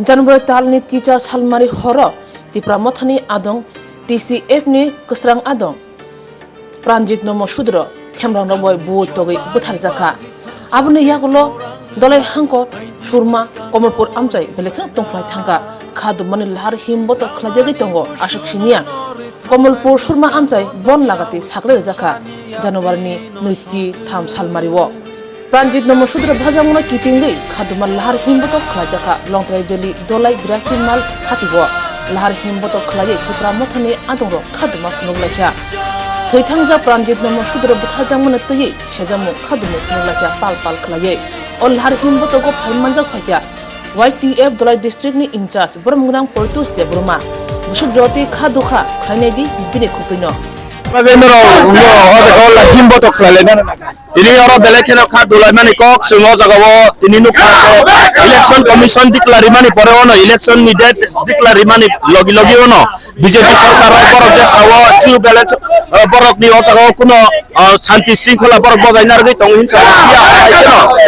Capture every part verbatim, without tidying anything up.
January talni teacher salmari horo Tipra Mothani adong T C F ni kwsrang adong Pranjit Nomo Sudro themrang rok bai bu togwi bwtharjakha. Aboni yagulo Dolai Hangkor, Surma, Komolpur amchai belai kheno tongphlai thangkha. Khadumani lahar him botok khlaijagwi tongo aswk simiya. Komolpur Surma amchai bon lagati saklai rwjakha January ni nui ti tham salmario. Pranjit Nomo Sudro bwtharjakmano kitingwi khaduma lahar him botok khlaijakha Longtrai Valley Dolai Birasi Mal hatio. Lahar him botok khlaiwi Tipra Mothani adongrok khaduma phunuk laikha. Thwithangjak Pranjit Nomo Sudro bwtharjakmano twiwi sejamung khadumung phunuk laikha pal pal khlaiwi. O lahar him botogo phai manjak phaikha Y T F Dolai district ni in charge borok mwnang Poitus Debbarma. Bwswk jotwi kha dukha khlainai di bini khukui no. Tini oro belai kheno kha dulaimani kok chwng o jaga o tini nukha election commission declare rimani pore ono election ni date declare rimani logi logi ono B J P sarkar o borok je sao true balance, ah, borok ni o jaga o kuno, ah, santi sringkhola borok bojai narwgwi tongo hinsa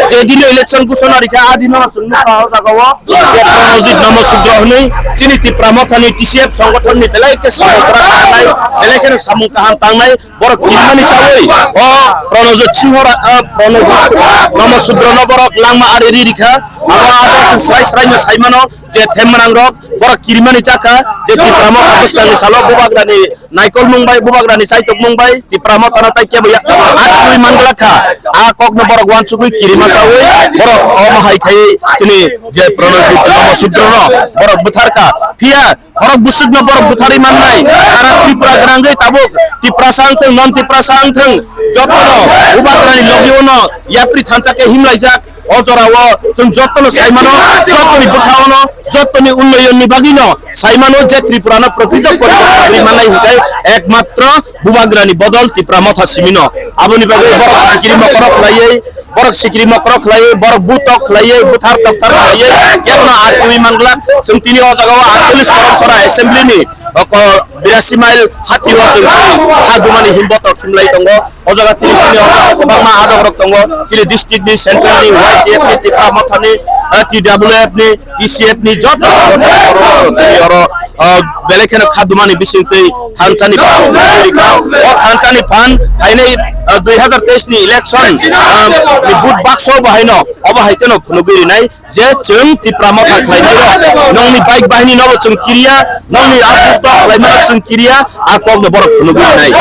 je dino election ghosona rikha a dino chwng nukha o jaga o Pranojit Nomo Sudro hwnwi chini Tipra Mothani T C F songothon ni belai khe samung kwrak tangnai, belai kheno samung kaham tangnai, borok kirimani chawi o Pranojit Singho ra-, ah, Pranojit Nomo Sudro no borok langma ari ri rikha. Abo abo chwng srai srai no saimano je themrang rok borok kirimani chakha je Tipra Motha bwskangni salo bubagrani naikolmung bai bubagrani chaitokmung bai Tipra Mothano tai kebo ya atwi manglakha. A kokno borok wansugwi kirima chawi borok omo hai khai chini je Pranojit Nomo Sudro no borok bwtharkha. Phiya khorok bwswkno borok bwtharwi mannai, sara Tripura gwnangwi tabuk Tiprasa wngthwng, non Tiprasa wngthwng, jotono bubagrani logi ono yapri thansa khe himlaijak. O jorao chwng jotono saimano, jotoni bwkha ono, jotoni unnayonni bagwino saimano je Tripurano prokrito poriborton rwi mannai hwnkhe ekmatro bubagrani bodol Tipra Motha simino. Aboni bagwi borok sikiri mokorok khlaiwi, borok sikiri mokorok khlaiwi, borok butok khlaiwi, buthar tokthar khlaiwi, kebono atwi manglak. Chwng tini o jagao aatchollish Koromsora Assembly ni oko birasi mile hatio chwng tini ha dumani himbotok himlai tongo. O jaga tini chini o jaga kwbangma adok rok tongo. Chini district ni, central ni, Y T F ni, Tipra Motha ni, eh, T W F ni, T C F ni joto tini oro, eh, belai kheno kha dumani bisingtwi thansa ni phan rikha. O thansa ni phan phainai, eh, dui hazar teis ni election, eh, ni vote bakso bo haino obo hai kheno phunugwi rinai. Je chwng Tipra Motha khlainai rok, nongni bike bahini nobo chwng kiriya, nongni a bukto khlaimano chwng kiriya, a kokno borok phunugwi nai.